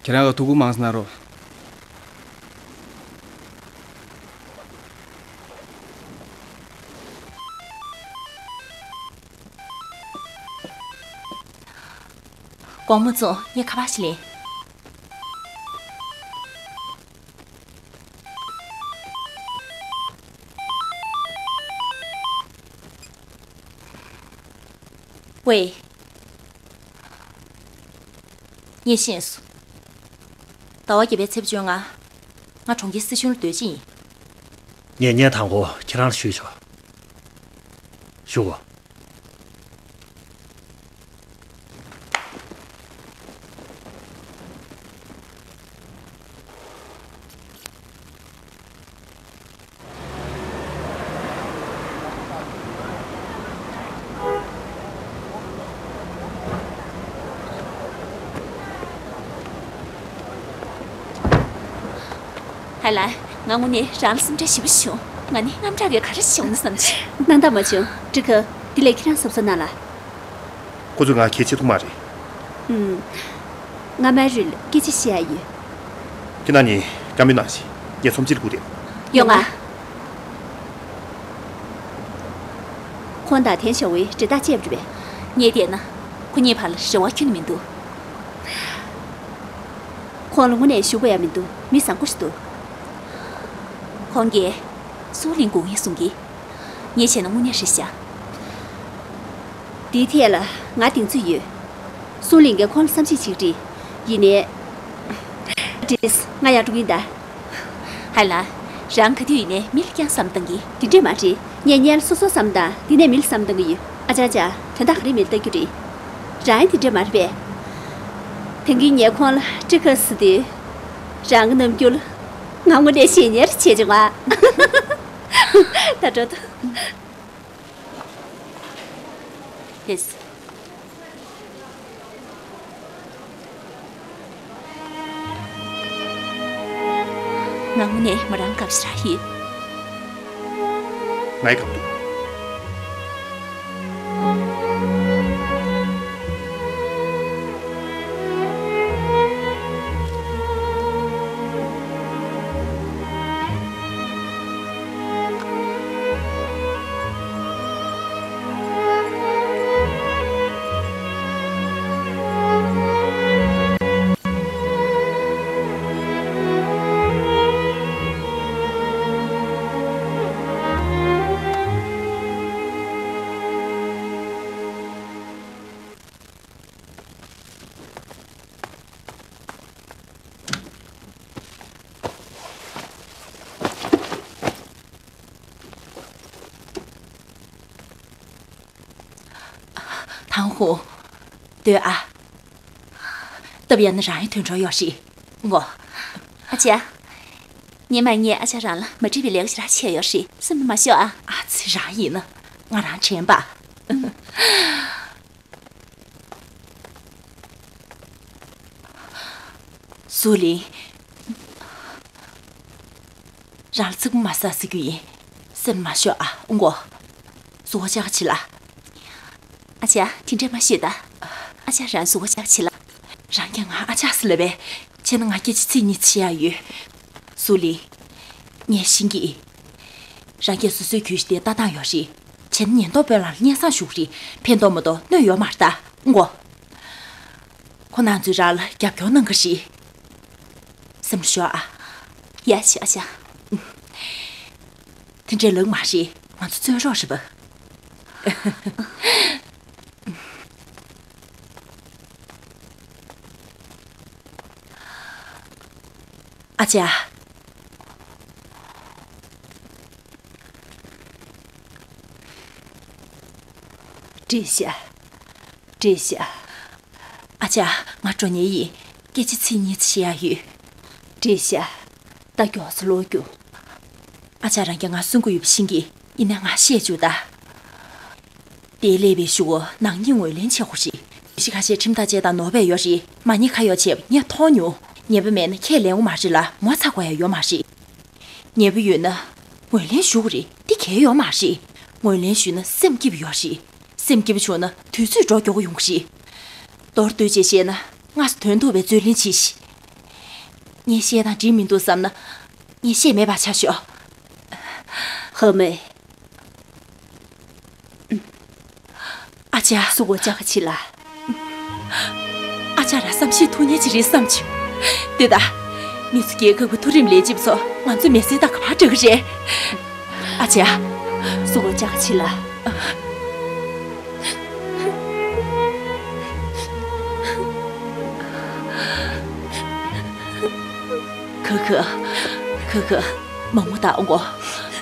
ཁྱེད་རང་གིས་ཐུགས་ཁུར་མང་ཙམ་གནང་རོགས། དགོང་མོ་བཙོང་། ངས་ཁ་པར་ཞིག་ལེན། ཝེ། ངས་ཤེས་སོང་། ཟླ་བ་བརྒྱད་པའི་ཚེས་བཅོ་ལྔ། ང་གྲོང་ཁྱེར་སྲིད་གཞུང་ལ་སྡོད་ཀྱི་ཡིན། ངས་བརྙན་དང་པོ་ཁྱེད་རང་ལ་ཞུས་ཆོག་ཞུ་གོ། ཨ་ལ། ང་དངོས་གནས་རང་ལ་སེམས་ཁྲལ་ཞེ་པོ་བྱུང་། ང་ནི་དངངས་སྐྲག་གིས་ག་རེ་བྱུང་ན་བསམ་བྱུང་། སྣང་དག་མ་བྱུང་། ཀྲི་ཁ། དེ་ལས་ཁྱེད་རང་གཟབ་གཟབ་གནང་ལ། ཁོ་ཚོས་ང་གལ་ཆེ་ཐུབ་མ་རེད། ཨུམ། ང་མ་རུལ་སྐད་ཆ་བཤད་ཡ་ཡོད། ཁྱེད་རྣམ་གཉིས་བཀའ་མོལ་གནང་ཞིག་ངས་ཚོམས་ཆེན་ལ་སྒུག་བསྡད། ཡོང་ང་། ཁོང་དང་ཐན་ཞའོ་ཝེ་འབྲེལ་ཐག་བཅད་པ་རེད་པས། ངས་བལྟས་ན། ཁོ་གཉིས་བར་ལ་རེ་བ་ཁྱོན་ནས་མི་འདུག་ཁོང་ལ་དངོས་གནས་ཞུ་དགོས་ཡ་མི་འདུག་མི་བཟང་པོ་ཞིག་འདུག་ཁོང་གིས་སུའུ་ལིང་དགོས་ངེས་གསུང་གི། ངས་བྱས་ན་དངོས་གནས་རེད་ཤག་དེའི་ཐད་ལ་ང་གདེང་ཚོད་ཡོད། སུའུ་ལིང་གིས་ཁོང་ལ་བསམ་ཤེས་བྱེད་ཀྱི་རེད། ཡིན་ནའི། ཀྲིས། ང་ཡར་འགྲོ་གི་ཡིན་ད། ཧའེ་ལ། རང་ག་དུས་ཡིན་ནའི་མི་ལ་རྐྱང་བསམ་བཏང་གི། དེ་འདྲས་མ་རེད། ངས་སྔོན་ལ་སོ་སོ་བསམ་བཏང་། དེ་ནས་མི་ལ་བསམ་བཏང་གི་ཡོད། ཨ་ཅག་ཅག་དོན་དག་ག་རེ་མི་ལ་ལྟ་རྒྱུ་རེད། རང་ཡང་དེ་འདྲས་མ་རེད་པས། ད་གིན་ངས་ཁོང་ལ་ཀྲི་ཁ་ཟེར་དུས། རང་གི་རྣམ་འགྱུར་ལ་ང་དངོས་གནས་ཞེད་སྣང་བྱས་བྱུང་ང་། ད་འགྲོ་ད། ལགས་སོ། ང་དངོས་གནས་མོ་རང་དགའ་པོ་ཞེ་དྲག་ཡིན། ང་ཡི་དགའ་པོ་འདུག་ཐང་ཧུ། སྡོད་ཨ། སྟབས་ཡག་ན་རང་ཡང་ཐོན་འགྲོ་ཡོད་རེད། ངོ་། ཨ་ཅག་སྔོན་མ་ངས་ཨ་ཅག་རང་ལ་མ་འགྲིག་པའི་ལས་ཀ་ཞེ་དྲག་བྱས་ཡོད་རེད། སེམས་ནང་མ་ཤོར་ཨ། ཨ་ཙི། རང་ཡིན་ན་ང་རང་དྲན་པ། སུའུ་ལིང་། རང་ལ་ཚིག་པ་མ་ཟ་ཟེར་རྒྱུ་ཡིན། སེམས་མ་ཤོར་ཨ། ཨུ་མགོ། གཟུགས་པོ་ཅག་ག་བྱེད་ལ། ཨ་ཅག་དེ་འདྲས་མ་ཤོད་ད། ཨ་ཅག་རང་གཟུགས་པོ་ཅག་ག་བྱེད་ལ། རང་གིས་ང་ཨ་ཅག་ཟེར་ལབ་པས། བྱས་ན་ང་སྐད་ཆ་ཚིག་གཉིས་བཤད་ཡ་ཡོད། སུའུ་ལིང་། ངས་ཤེས་ཀྱི། རང་གིས་སོ་སོའི་གྱོད་གཞི་དེ་ལྟ་སྟངས་ཡོད་རེད། བྱས་ན་ཉེན་རྟོག་དཔོན་ལ་སྙན་སེང་ཞུ་གི་རེད། ཕན་ཐོགས་མ་གཏོགས་གནོད་ཡོད་མ་རེད་ད། ཨུ་མགོ། ཁོ་རང་ཚོས་རང་ལ་རྒྱབ་སྐྱོར་གནང་གི་རེད། སེམས་ཤོར་ཨ། ཡ་ཤི་ཨ་ཅག་དེ་འདྲའི་ལགས་མ་རེད། ང་ཚོ་རྩོད་རོགས་རེད་པ། ཨ་ཅག་བཀྲ་ཤིས། བཀྲ་ཤིས། ཨ་ཅག་ང་འགྲོ་ཉེ་ཡིན། སྐད་ཆ་ཚིག་གཉིས་ཙམ་བཤད་ཡ་ཡོད། བཀྲ་ཤིས། ད་མགྱོགས་སེ་ལོག་རྒྱུགས། ཨ་ཅག་རང་གིས་ང་གསོད་ཀྱི་ཡོད་པ་ཤེས་ཀྱི། ཡིན་ནའི་ང་བཤད་བཅུག་ད། དེ་སླེབས་པའི་གཞུག་གུ་ནག་ཉེས་ངོས་ལེན་བྱེད་དགོས་རེད། གྱོད་གཞི་ཁ་ཤས་ཁྲིམས་ཐག་བཅད་སྟངས་ནོར་བ་ཡོད་རེད། མ་ཉེས་ཁ་གཡོགས་བྱས་པ་ངས་མཐོང་མྱོང་། ཉེས་པ་མེད་ན་ཁས་ལེན་དགོས་མ་རེད་ལ། ངོ་ཚ་དགོས་ཡ་ཡོད་མ་རེད། ཉེས་པ་ཡོད་ན་ངོས་ལེན་ཞུ་དགོས་རེད། འདི་གལ་ཡོད་མ་རེད། ངོས་ལེན་ཞུས་ན་སེམས་སྐྱིད་པ་ཡོད་རེད། སེམས་སྐྱིད་པོ་བྱུང་ན་དུས་ཚོད་འགྲོ་མགྱོགས་པོ་ཡོང་གི་རེད། མདོར་བསྡུས་བྱས་བཤད་ན་སྔར་སོ་དོན་ཐུག་པའི་རྩོད་གླེང་བྱས་ཤིག་ངས་བཤད་སྟངས་འགྲིག་མི་འདུག་བསམ་ན་ངས་བཤད་མེད་པ་ཆ་ཞོག་ཧ་མེ། ཨ་ཅག་གཟུགས་པོ་ཅག་ག་བྱེད་ལ། ཨ་ཅག་རང་བསམ་ཤེས་ཐུབ་མཁན་ཅིག་རེད་བསམ་བྱུང་། འདི་ད། མི་ཚོ་སྐད་ཁ་གི་མཐོ་རིམ་ལས་བྱེད་པ་ཚོ་ང་ཚོ་མི་སེར་དང་ག་པར་འདྲ་གི་རེད། ཨ་ཅག་གཟུགས་པོ་ཅག་ག་བྱེད་ལ། ཁ་ཁ། ཁ་ཁ། མ་ངུ་ད། ཨོ་མགོ།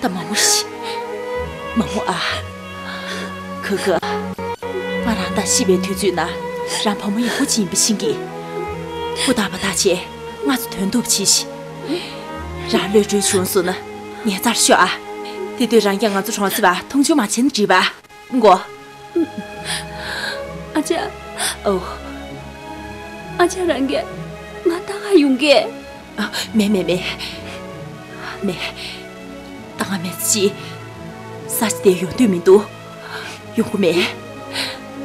ད་མ་ངུ་ཤི། མ་ངུ་ཨ། ཁ་ཁ། ང་རང་ད་ཤི་བའི་དུས་ཚོད་ན་རང་བུ་མོ་ཡག་པོ་ཅིག་ཡིན་པ་ཤེས་ཀྱི། ཧུར་ཐག་པ་ཐག་བྱས་ང་ཚོ་དོན་གྲུབ་བྱེད་ཤིག་རང་གློད་གྲོལ་བྱུང་སོང་ན་ངའི་རྩར་ཤོག་ཨ། དེ་དུས་རང་གིས་ང་ཚོ་གྲོང་གསེབ་པ་མཐོང་ཆུང་མ་བྱེད་ན་འགྲིག་པ། མགོ། ཨ་ཅག་ཨོ། ཨ་ཅག་རང་གིས་ང་ད་ག་ཡོང་གི། ཨ། མེད་མེད་མེད། མེད། ད་ང་མེད་ཅི། ས་ཅི་དེ་ཡོང་འདོད་མི་འདུག་ཡོང་གི་མེད།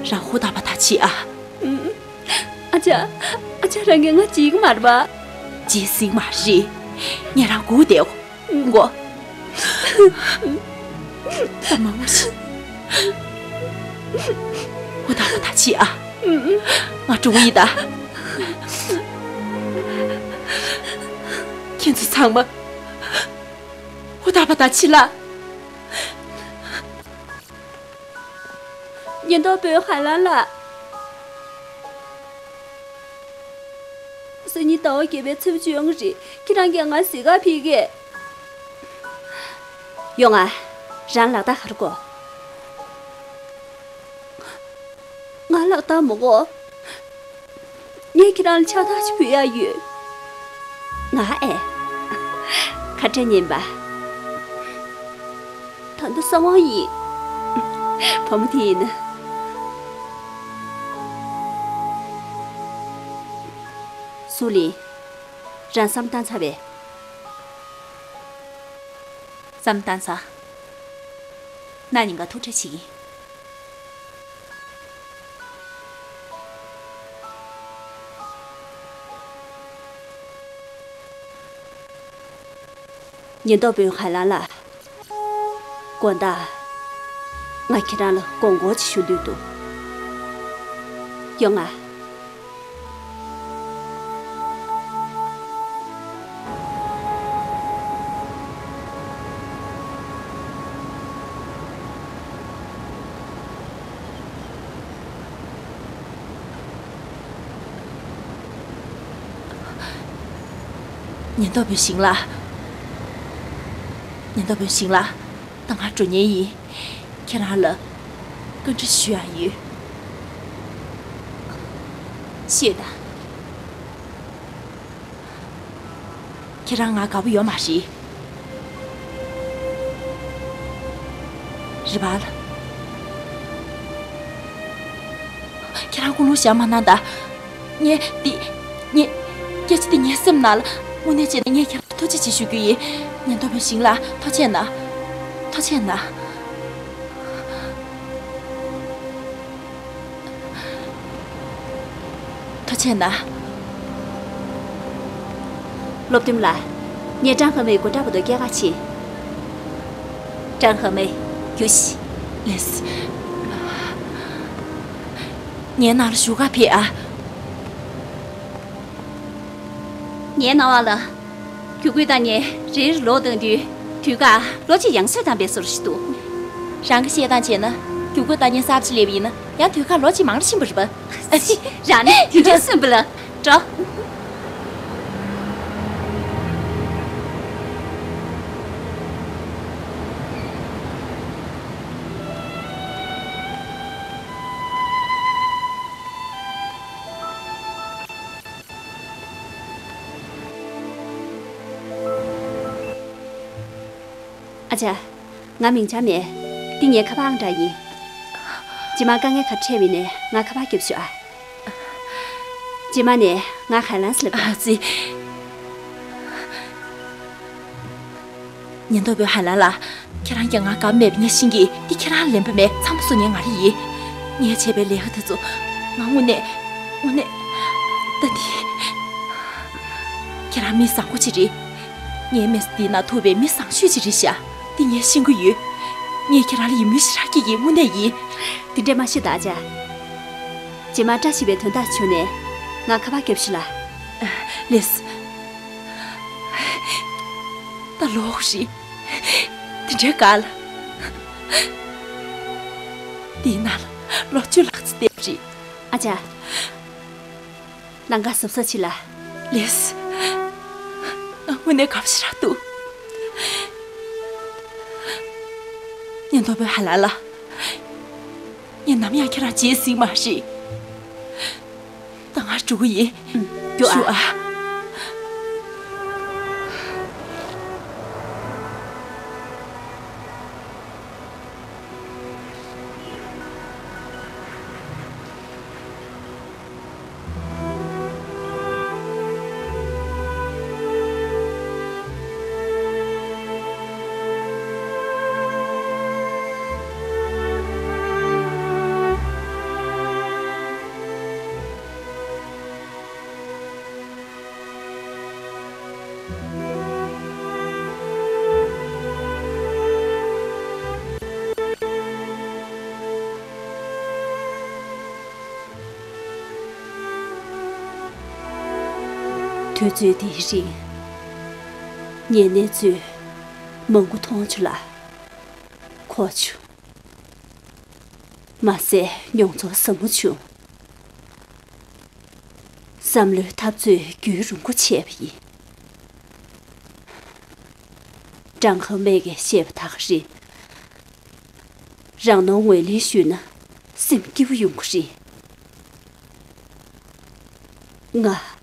རང་ཧུར་ཐག་པ་ཐག་བྱེད་ཨ། ཨ་ཅག་ཨ་ཅག་རང་གིས་ང་བརྗེད་ཀྱི་མ་རེད་པ། བརྗེད་སྲིད་མ་རེད། ངས་རང་སྒུག་བསྡད་གོ། ད་མ་ངུ་ཞིག་ཧུར་ཐག་པ་ཐག་བྱེད་ཨ། ང་འགྲོ་གི་ཡིན་ད། ཁྱེད་ཚོ་ཚང་མ་ཧུར་ཐག་པ་ཐག་བྱེད་ལ། ཉེན་རྟོག་པས་ཧའེ་ལན་ལགས། སང་ཉིན་ཟླ་བ་བརྒྱད་པའི་ཚེས་པ་བཅོ་ལྔ་རེད། ཁྱེད་རང་གིས་ང་གཟིགས་ག་ཕེབས་གས། ཡོང་ང་། རང་ལག་རྟགས་ག་རེ་དགོས། ང་ལག་རྟགས་མི་དགོས། ངས་ཁྱེད་རང་ལ་ཕྱག་རྟགས་ཤིག་ཕུལ་ཡག་ཡོད། ང་ཨེ། ཁ་བྲལ་ཉན་པ། ད་ལྟ་གསང་བ་ཡིན། བུ་མོ་དེ་ཡིན་ན། སུ་ལིན། རང་བསམ་བཏང་ཚར་བས། བསམ་བཏང་ཚར། ང་གཉིས་ཀ་ཐུག་འཕྲད་བྱེད་ཀྱི་ཡིན། ཉེན་རྟོག་དཔོན་ཧའེ་ལན་ལགས། དགོངས་དག་ང་ཁྱེད་རང་ལ་དགོངས་སྐོར་ཅིག་ཞུ་འདོད་འདུག་ཡོང་ང་། ཉེན་རྟོག་པའི་ཞིང་ལ། ཉེན་རྟོག་པའི་ཞིང་ལ། ད་ང་འགྲོ་ཉེན་ཡིན། ཁྱེད་རང་ལ་བཀའ་འདྲི་ཞུ་ཡག་ཡོད། ཤོད་དང་། ཁྱེད་རང་ང་དགའ་པོ་ཡོད་མ་རེད། རེད་པ། ཁྱེད་རང་ཀུན་སློང་བཞག་མ་གནང་ད། ངས་འདི། ངས། སྐད་ཆ་འདི་ངའི་སེམས་ནང་ལ། དངོས་གནས་བྱས་ན་ངས་ཁྱེད་རང་ཐུགས་རྗེ་ཆེ་ཞུ་རྒྱུ་ཡིན། ཉེན་རྟོག་པའི་ཞིང་ལ་ཐུགས་རྗེ་གནང་། ཐུགས་རྗེ་གནང་། ཐུགས་རྗེ་གནང་། སློབ་སྟོན་ལགས། ངས་ཀྲང་ཧེ་མེའི་སྒོ་འགྲམ་བར་དུ་སྐྱེལ་ག་ཕྱིན། ཀྲང་ཧེ་མེ། རྒྱུགས་ཤིག་ལགས་སོ། ངའི་ནང་ལ་བཞུགས་ག་ཕེབས་ཨ། ངའི་སྣང་བ་ལ། རྒྱུག་ཁུག་བཏང་ནས་རེ་རེ་ལོག་བཏང་དུས། དུས་བཀག་ལོ་གཅིག་ཡང་སེ་བཏང་པའི་བཟོ་འདྲ་ཞིག་འདུག་རང་གི་བཤད་སྟངས་བྱས་ན། རྒྱུག་ཁུག་བཏང་ནས་གསར་བརྗེ་སླེབས་པ་ཡིན་ན་ཡང་དུས་བཀག་ལོ་གཅིག་མང་རུ་ཕྱིན་པ་རེད་པ། རང་ནི་དེ་འདྲའི་སུན་པོ་ལ། འགྲོ། ཨ་ཅག་ང་མིང་ཆ་མེད། འདི་ངའི་ཁ་པར་ཨང་གྲངས་ཡིན། རྗེས་མ་དཀའ་ངལ་ག་འཕྲད་པ་ཡིན་ནའི་ང་ཁ་པར་རྒྱབ་ཤོག་ཨ། རྗེས་མ་ནས་ང་ཧའེ་ལན་སི་སླེབས། ཨ་ཙི། ཉེན་རྟོག་པས་ཧའེ་ལན་ལགས། ཁྱེད་རང་གིས་ང་དགའ་མེད་པ་ངས་ཤེས་ཀྱི། འདི་ཁྱེད་རང་ལ་ལན་པ་མེད། ཚང་མ་བཟོ་མཁན་ང་རང་ཡིན། ངས་བྱས་པའི་ལས་ཀ་དེ་ཚོ་ང་དངོས་གནས། དངོས་གནས། ད་འདི། ཁྱེད་རང་མི་བཟང་པོ་ཅིག་རེད། ངའི་མི་ཚེ་འདིའི་ནང་ཐུག་པའི་མི་བཟང་ཤོས་ཅིག་རེད་ཤག་འདི་ངས་ཤེས་ཀྱི་ཡོད། ངས་ཁྱེད་རང་ལ་ཡིད་སྨོན་ཞེ་དྲག་སྐྱེ་གི། དངོས་གནས་ཡིན། དེ་འདྲས་མ་བཤད་ད་ཅག་རྗེས་མ་བཀྲ་ཤིས་པའི་དོན་དག་བྱུང་ནས་ང་ཁ་པར་རྒྱབ་ཤོག་ལ། ལགས་སོ། ད་ལོག་རེད། དེ་འདྲའི་དཀའ་ལ། འདིའི་ནང་ལ་ལོ་བཅུ་ལྷག་ཙམ་བསྡད་པ་རེད། ཨ་ཅག་ལམ་ཁ་གཟབ་གཟབ་བྱེད་ལ། ལགས་སོ། ང་དངོས་གནས་དགའ་པོ་ཞེ་དྲག་འདུག་ཉེན་རྟོག་པས་ཧ་ལ་ལ། ངས་ནམ་ཡང་ཁྱེད་རང་བརྗེད་སྲིད་མ་རེད། ད་ང་འགྲོ་གི་ཡིན། ཨུམ། རྒྱུགས་ཨ། རྒྱུགས་ཨ། དུས་ཚོད་འདིའི་རིང་། ངས་གནས་ཚུལ་མང་པོ་མཐོང་བྱུང་ལ། གོ་བྱུང་། མ་ཟད་མྱོང་ཚོར་ཟབ་མོ་བྱུང་། བསམ་བློའི་འཐབ་རྩོད་རྒྱུན་རིང་པོ་བྱས་པ་ཡིན། ཀྲང་ཧ་མེ་གིས་བཤད་པ་ད་ག་རེད། རང་ནོར་ངོས་ལེན་ཞུས་ན་སེམས་སྐྱིད་པོ་ཡོང་གི་རེད། ང་།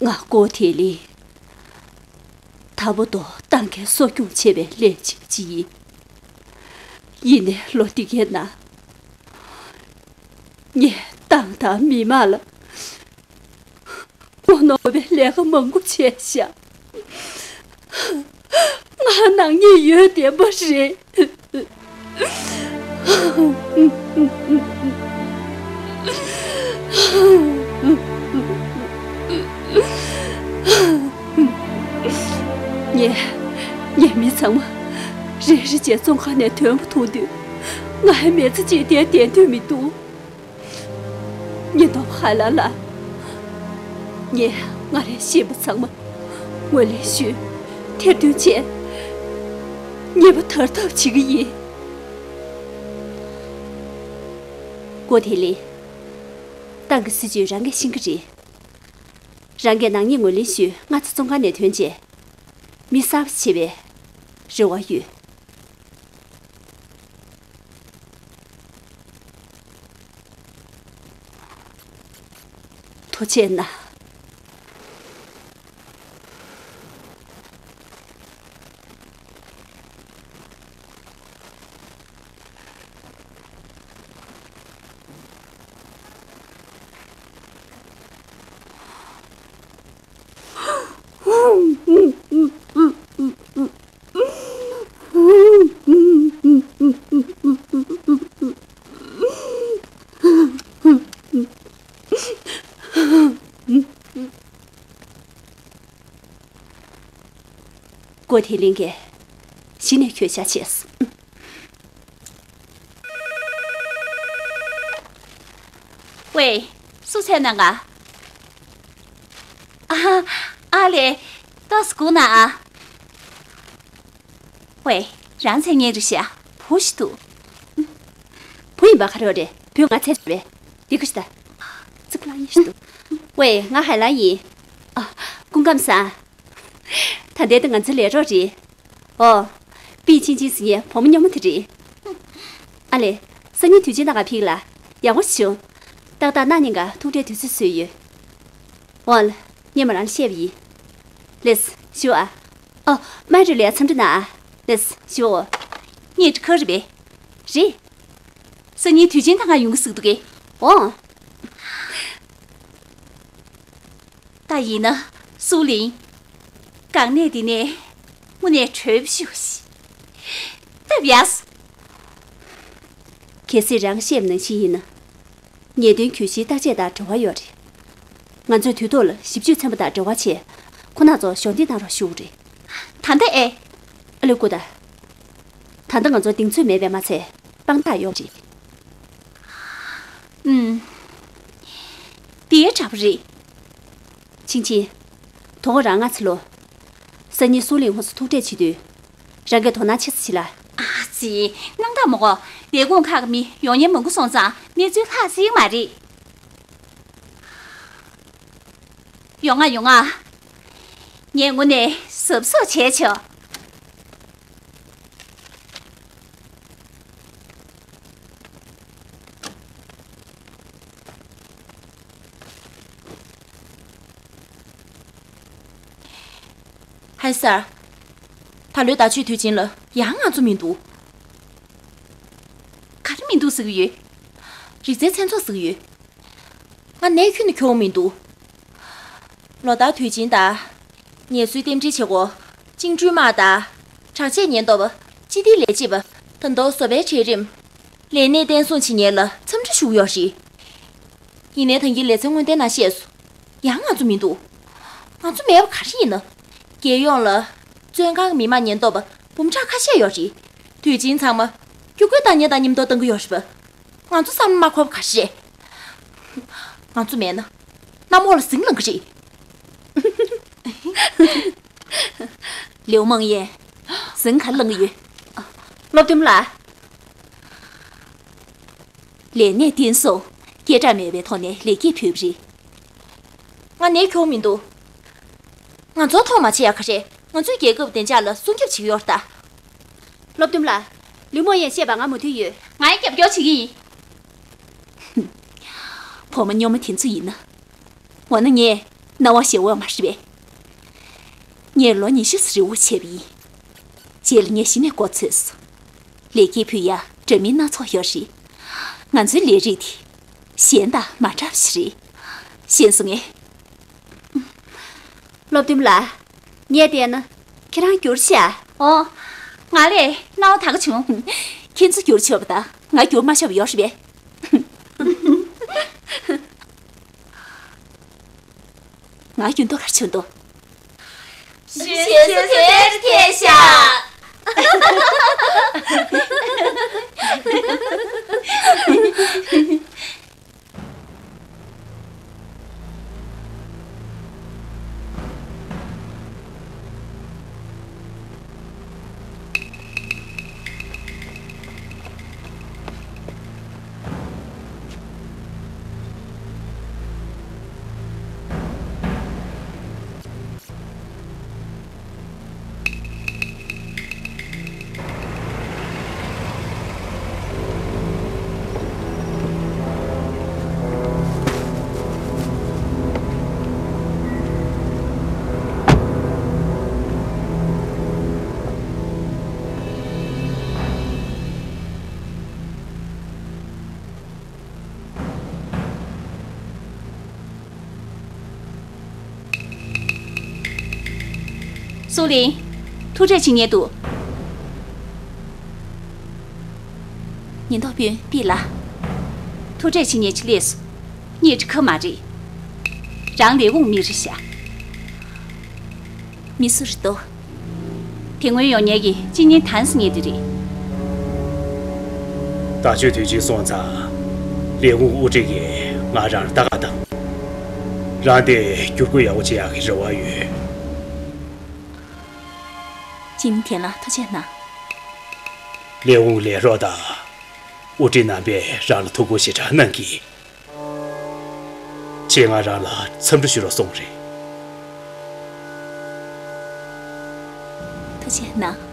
ང་ཀོ་ཐེ་ལི། དྭགས་པོ་ཏོ་ཏང་གིས་གསོ་སྐྱོང་བྱས་པའི་ལས་བྱེད་ཅིག་ཡིན། ཡིན་ནའི་ལོ་འདི་གའི་ནང་། ངས་ཏང་དང་མི་མང་ལ་མོ་ནོར་བའི་ལས་ཀ་མང་པོ་བྱས་ཤག་ང་ནག་ཉེས་ཡོད་བདེན་པ་རེད། ངས། ངས་མི་ཚང་མ་རེ་རེ་བྱས་བཙོན་ཁང་ནས་ཐོན་པ་མཐོང་དུས། ང་ཡང་མི་ཚེ་གཅིག་དེར་བསྡད་འདོད་མི་འདུག་ཉེན་རྟོག་པ་ཧ་ལ་ལ། ངས་ང་རའི་ཤེས་པ་ཚང་མ་ངོས་ལེན་ཞུས། ཐེར་འདོན་བྱས། ཉེས་པ་དག་ཐབས་བྱེད་ཀྱི་ཡིན། ཀོ་ཐེ་ལི། ཏང་གི་སྲིད་བྱུས་རང་གིས་ཤེས་ཀྱི་རེད། རང་གིས་ནག་ཉེས་ངོས་ལེན་ཞུས། སྔ་ཕྱི་བཙོན་ཁང་ནས་ཐོན་རྗེས། མི་གསར་པ་བྱེད་པའི་རེ་བ་ཡོད། ཐུགས་རྗེ་གནང་། ཀོ་ཐེ་ལིན་གྱིས་གཞི་ནས་གྱོད་བཤགས་བྱས་སོང་། ཝེ། སུ་ཚད་ན་ང་། ཨ། ཨ་ལེ། ཏོག་ཙམ་སྒུག་ན་ཨ། ཝེ། རང་མཚན་སྙན་རེད་ཤག་བུ་ཞིག་འདུག་བུ་ཡིན་པ་ག་རེ་རེད། བུས་ང་ཚད་རེད། འདི་ག་ཞིག་ད། ཙི་ག་ལ་ཡིན་ཞིག་འདུག་ཝེ། ང་ཧའེ་ལན་ཡིན། ཨ། སྐུ་ཁམས་བཟང་། ད་ལྟའི་དེ་ང་ཚོའི་ལས་རོགས་རེད། ཨོ། པི་ཆིང་ཆིང་ཟེར་མཁན་བུ་མོ་སྨྱོ་མོ་དེ་རེད། ཨ་ལེ། སང་ཉིན་དུས་ཆེན་ད་ག་ཕེབས་ལ། ཡག་པོ་བྱུང་། ཏག་ཏག་གནངས་ཉིན་ཀ་ཐུག་འཕྲད་དུས་ཚོད་བཟོས་ཡོད། ཨོ་ལ། ངས་མོ་རང་ལ་བཤད་པ་ཡིན། ལེས། ཞུ་ཨ། ཨོ། མ་རུ་ལ་འཚམས་འདྲི་གནང་ཨ། ལེས། ཞུ་ཨོ། ངས་འགྲིག་ག་རེད་པས། རེད། སང་ཉིན་དུས་ཆེན་ད་ག་ཡོང་གི་ཟིག་འདུག་གས། ཨོ། ད་ཡིན་ན། སུའུ་ལིང་། གང་ནས་འདི་ནས་དངོས་གནས་གྲོས་པ་ཞུ་ཞིག་སྟབས་ཡག་སོང་། གལ་སྲིད་རང་བཤད་པ་ནང་བཞིན་ཡིན་ན། ཉེས་དོན་གྱོད་གཞིའི་བརྟག་དཔྱད་དང་འབྲེལ་བ་ཡོད་རེད། ང་ཚོས་དུས་ཐོག་ལ་ཞིབ་དཔྱོད་ཚན་པ་དང་འབྲེལ་བ་བྱས། ཁོ་ན་ཚོ་གཞོགས་འདེགས་གནང་རོགས་ཞུ་དགོས་རེད། ད་ལྟ་ཨེ། ཨ་ལེ་སྐུ་ད། ད་ལྟ་ང་ཚོ་གདེང་ཚོད་མེད་པས་མ་ཚད། དཔང་རྟགས་ཡོད་རེད། ཨུམ། དེ་འདྲ་པོ་རེད། ཆིང་ཆིང་། དོ་དགོང་རང་ང་ཚོ་ལོ། སང་ཉིན་སུའུ་ལིང་ཁོང་ཚོ་ཐུག་འཕྲད་བྱེད་དུས། རང་གིས་དོ་སྣང་ཆེ་ཙམ་བྱེད་ལ། ཨ་ཙི། སྣང་དག་མ་གོ། ལས་ཁུངས་ཁག་གི་མི་ཡོང་མཁན་མང་པོ་སོང་ཙང་གནས་ཚུལ་ལྷག་སྲིད་མ་རེད། ཡོང་ང་ཡོང་ང་། ངས་དངོས་གནས་གཟབ་གཟབ་བྱས་ཆོག་ཧའེ་སར། ད་ལོའི་ཟླ་མཆོད་དུས་ཆེན་ལ་ཡང་ང་ཚོ་མི་འདུག་ག་རེ་མི་འདུག་ཟེར་གྱི་ཡོད། རིག་རྩལ་མཚན་ཚོགས་ཟེར་གྱི་ཡོད། ང་ནས་ཁྱོན་ནས་འཁྱོག་མི་འདུག་ལོ་ལྟར་དུས་ཆེན་དང་། ངལ་གསོའི་རྟེན་འབྲེལ་བྱེད་སྒོ། བཅིངས་འགྲོལ་དམག་དང་། དྲག་ཆས་ཉེན་རྟོག་པ། སྤྱི་བདེའི་ལས་བྱེད་པ། ད་དུང་བཟོ་པའི་གྲལ་རིམ། ལས་གནས་བརྟན་སྲུང་བྱེད་མཁན་ལ་འཚམས་འདྲི་ཞུ་གི་ཡོད་རེད། ཡིན་ནའི་ད་གིན་ལེ་ཚན་སྔོན་བརྡའི་ནང་བཤད་སོང་། ཡང་ང་ཚོ་མི་འདུག་ང་ཚོ་མེད་པ་ག་རེ་ཡིན་ན། རྒྱལ་ཡོངས་ལ། བཙོན་ཁང་གི་མི་མང་ཉེན་རྟོག་པ་འབུམ་ཕྲག་ཁ་ཤས་ཡོད་རེད། དུས་ཆེན་ཚང་མ། རྒྱུ་རྐོས་བཏང་མཁན་དང་མཉམ་དུ་གཏོང་གི་ཡོད་རེད་པ། ང་ཚོ་བསམ་བློ་མ་འཁོར་བ་ག་རེ་རེད། ང་ཚོ་མེད་ན་གནམ་འོག་ལ་ཟིང་ལངས་གི་རེད། ལིའུ་མང་ཡན། ཟིང་ག་རེ་ལངས་གི་ཡོད། སློབ་སྟོན་ལགས། ལས་གནས་བརྟན་སོང་། སྐད་གྲགས་མེད་པའི་ཐོག་ནས་ལེགས་སྐྱེས་ཕུལ་བ་རེད། ང་ནད་ཁྱོག་མི་འདུག་ང་ཚོ་ཐོག་མ་བྱེད་ཡག་ག་རེད། ང་ཚོའི་རྒྱལ་ཁབ་བདེ་འཇགས་ལ་སྲུང་སྐྱོབ་བྱེད་ཀྱི་ཡོད་རེད་ད། སློབ་སྟོན་ལགས། ལིའུ་མང་ཡན་བཤད་པ་ང་མོས་མཐུན་ཡོད། ང་ཡང་རྒྱབ་སྐྱོར་བྱེད་ཀྱི་ཡིན། བུ་མོ་སྨྱོན་མ་དེ་ཚོ་ཡིན་ན། འོ་ན་ངས་སྣང་བ་ཞེ་བོ་མ་རེད་པས། ངས་ལོ་ཉི་ཤུ་ཙམ་རིང་པོ་བྱས་པ་ཡིན། རྗེས་ལ་ངས་གཞི་ནས་མགོ་ཚོས་སོང་། ལེགས་སྐྱེས་ཕུལ་ཡ་འདྲ་མིན་སྣ་ཚོགས་ཡོད་རེད། ང་ཚོའི་ལས་རིགས་དེ་གཞན་དང་མ་འདྲ་བ་ཞིག་རེད། ཤེས་སོང་ངས། སློབ་སྟོན་ལགས། ངས་བལྟས་ན་ཁྱེད་རང་འགྱུར་ཤག་ཨོ། ང་ལས་སྣང་བ་ད་ག་བྱུང་། ཁྱེད་ཚོ་འགྱུར་ཆོག་པ་དང་ང་འགྱུར་མ་ཆོག་པ་ཡོད་རེད་པས། ང་ཡོད་མདོག་ག་རེ་བྱུང་འདུག་ཞེས་སུ་དེར་ཐལ་ཤག་སུའུ་ལིང་། ཐུག་འཕྲད་བྱེད་མཁན་འདུག་ཉེན་རྟོག་དཔོན་པི་ལགས། ཐུག་འཕྲད་བྱེད་མཁན་ཅིག་སླེབས་སོང་། གཉིས་ཁ་མ་རེད། རང་ལས་ཁུངས་མི་རེད་ཤག་མི་སུ་རེད་འདུག་དེ་སྔོན་ཡོང་མཁན་གྱི་སྤྱི་ཉིན་ཐན་སི་ཉིན་དེ་རེད། ད་ཆོས་དུས་ཆེན་སོང་ཙང་། ལས་ཁུངས་དབུ་ཁྲིད་ཀྱིས་ང་རང་ལ་ལྟ་ག་དང་། རང་དེ་བསྒྱུར་བཀོད་ཡག་པོ་བྱེད་ཡག་གི་རེ་བ་ཡོད། སྤྱི་ཉིན་ཐན་ལ་ཐུགས་རྗེ་གནང་། ལས་ཁུངས་ལས་རོགས་དང་། དབུ་ཁྲིད་རྣམ་པས་རང་ལ་ཐུགས་ཁུར་ཞེ་དྲག་གནང་གིས། ཁྱེད་ང་རང་ལ་འཚམས་འདྲི་ཞུ་རོགས་གསུངས་རེད། ཐུགས་རྗེ་གནང་།